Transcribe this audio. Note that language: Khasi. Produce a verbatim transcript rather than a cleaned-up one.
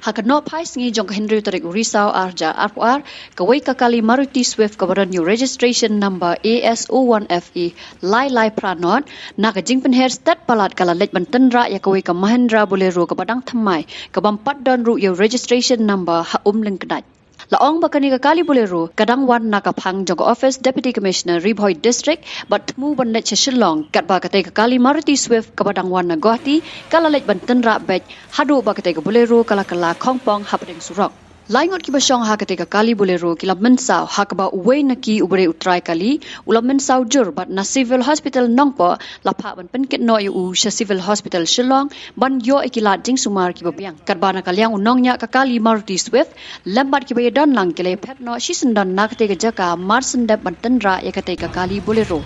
Ha ka nohphai sngi jong ka hynriew tarik u Risaw ar hajar arphew ar, kawei ka kali Maruti Swift kaba don ïa u registration number A S O one F E lai lai phra not, na ka jingpynher stet palat ka la leit ban tynrah ïa kawei ka Mahindra Bolero kaba dang thymmai, ka bym pat don ruh ïa u registration number ha Umlyngknait. La ong ba kane ka kali Bolero ka dang wan na ka phang jong ka office Deputy Commissioner Ri Bhoi District bad thmu ban leit sha Shillong, katba katei ka kali Maruti Swift kaba dang wan na Guwahati ka la leit ban tynrah beit, haduh ba katei ka Bolero ka la kylla khongpong hapdeng surok. Lai ngut kiba shong ha katei ka kali Bolero ki la mynsaw, ha kaba uwei na ki uba dei u trai kali u la mynsaw jur, bad na Civil Hospital Nongpoh la phah ban pynkit noh ïa u sha Civil Hospital Shillong ban ïoh ïa ki lad jingsumar kiba biang. Katba na ka liang u nongñiah ka kali Maruti Swift lem bad kiba ïadon lang ki la ïaphet noh shisyndon na katei ka jaka marsyn dep ban tynrah ïa katei ka kali Bolero.